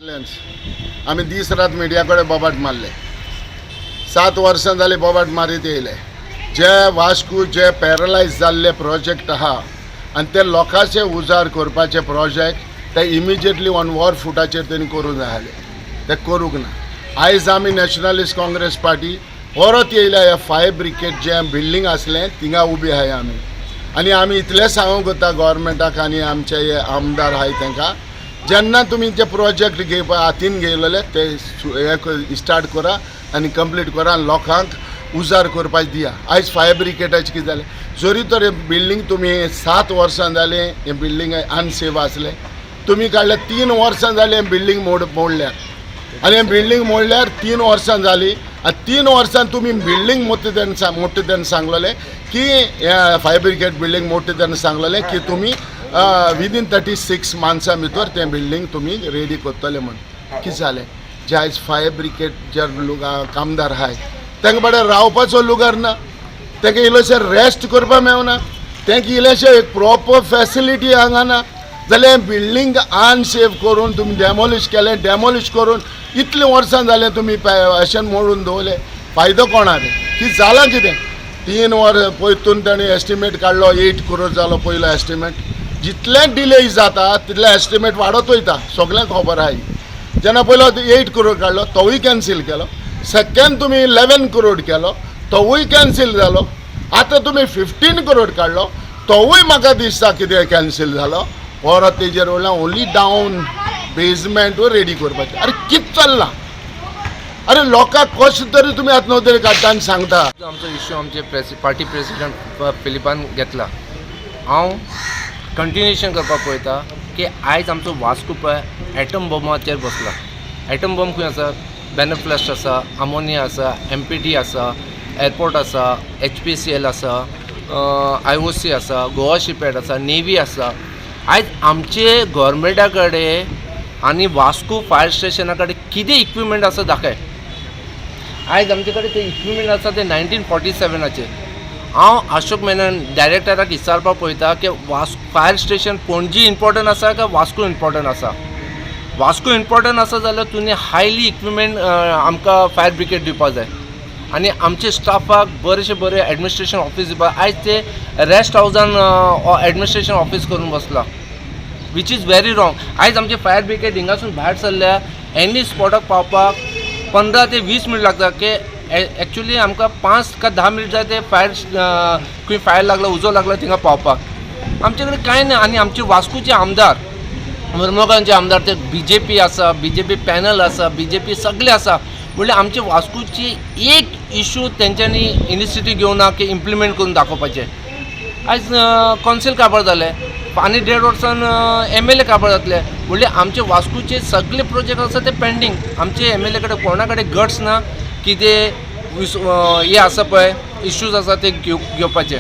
आमी दीस रात मिडिया कडेन बोबाट मारले. 7 वर्सां जाली बोबाट मारीत येयले. जे वास्को जे पॅरलायज जाल्ले प्रोजेक्ट आहा आनी ते लोकांचे उजार करपाचे प्रोजेक्ट ते इमिजिएटली ऑन वॉर फुटाचेर तेणी करूंक जाय आसले, ते करूंक ना. आयज आमी नॅशनलिस्ट काँग्रेस पार्टी परत येयल्या. हे फायर ब्रिगेड जे बिल्डींग आसलें थिंगा उबी आहाय आमी आनी आमी इतलें सांगूंक वता गोवोरमेंटाक आनी आमचे हे आमदार आहाय तांकां, जेन्ना तुमी ते प्रोजेक्ट घेवपा हातीन घेयलेले ते हे स्टार्ट करा आनी कंप्लीट करा आनी लोकांक उजार करपाक दिया. आयज फायर ब्रिगेडाचें कितें जालें? जरी तर हें बिल्डींग तुमी 7 वर्सां जालें हें बिल्डींग अनसेफ आसलें, तुमी काडलें. 3 वर्सां जालीं हें बिल्डींग मोडल्यार आनी हें बिल्डींग मोडल्यार 3 वर्सां जालीं आनी 3 वर्सां तुमी बिल्डींग मोडटा तेन्ना मोडटा तेन्ना सांगलेलें की फायर ब्रिगेड बिल्डींग मोडटा तेन्ना सांगलेलें की तुमी विदीन 36 मंथ्सां भितर तें बिल्डींग तुमी रेडी करतले म्हण. कितें जालें? जे आयज फायर ब्रिगेड जे लोक कामदार आहाय तांकां बरें रावपाचो लुगार ना, तांकां इल्लेशें रेस्ट करपाक मेळना, तांकां इल्लेशें एक प्रॉपर फेसिलिटी हांगा ना. जाल्यार बिल्डींग अनसेफ करून तुमी डॅमोलिश केलें. डॅमोलिश करून इतलीं वर्सां जालें तुमी अशें मोडून दवरलें, फायदो कोणा रे? कितें जालां कितें? 3 वर पयतून ताणें एस्टिमेट काडलो, 8 करोड जालो पयलो एस्टिमेट. जितलें डिले जाता तितलें एस्टिमेट वाडत वयता, सगळ्यांक खबर आहा ही. जेन्ना पयलो 8 करोड काडलो तोवूय कॅन्सील केलो. सेकंड तुमी 11 करोड केलो, तोवूय कॅन्सील जालो. आतां तुमी 15 करोड काडलो, तोवूय म्हाका दिसता कितें कॅन्सील जालो. परत तेजेर उरला ओन्ली डावन बेजमेंट रेडी करपाचें. अरे, कितें चल्लां? अरे, लोकांक कशें तरी तुमी आतां नदरे काडटा आनी सांगता. आमचो इश्यू आमचे पार्टी प्रेसिडेंट फिलिपान घेतला. हांव कंटिन्युएशन करपाक पळयता की आयज आमचो वास्को पळय एटम बॉमाचेर बसला. एटम बॉम्ब खंय आसा? बेनफ्लस्ट आसा, आमोनिया आसा, एमपीटी आसा, एअरपोर्ट आसा, एचपीसीएल आसा, आयओसी आसा, गोवा शिपयार्ड आसा, नेवी आसा. आयज आमचे गोवोरमेंटा कडेन आनी वास्को फायर स्टेशना कडेन कितें इक्विपमेंट आसा दाखय. आयज आमचे कडेन ते इक्विपमेंट आसा ते 1947आचे. हांव अशोक मेनन डायरेक्टराक विचारपाक पळयता की फायर स्टेशन पणजी इम्पॉर्टंट आसा काय वास्को इम्पॉर्टंट आसा? वास्को इम्पॉर्टंट आसा जाल्यार तुमी हायली इक्विपमेंट आमकां फायर ब्रिगेड दिवपाक जाय आनी आमचे स्टाफाक बरेशे बरें एडमिनिस्ट्रेशन ऑफीस दिवपाक. आयज ते रेस्ट हावजान एडमिनिस्ट्रेशन ऑफीस करून बसला, which is very wrong. आयज आमचे फायर ब्रिगेड हिंगासून भायर सरल्या, एनी स्पॉटाक पावपाक 15 ते 20 मिनट लागता की एक्चुली आमकां 5 का 10 मिनट जाय ते फायर खंय फायर लागला, उजो लागला थिंगा पावपाक. आमचे कडेन कांय ना. आनी आमचे वास्कोचे आमदार, मुर्मुगांवचे आमदार ते बीजेपी आसा, बीजेपी पॅनल आसा, बीजेपी सगळे आसा. म्हणल्यार आमचे वास्कोची एक इशू तेंच्यांनी इनिशिएटीव घेवना की इम्प्लिमेंट करून दाखोवपाचें. आयज कौन्सिल काबार जालें आनी देड वर्सान एमएलए काबार जातले. म्हणल्यार आमचे वास्कोचे सगळे प्रोजेक्ट आसा ते पेंडींग. आमचे एमएलए कडेन कोणा कडेन गट्स ना की ते हे आसा पळय इश्यूज आसा ते घेवपाचे.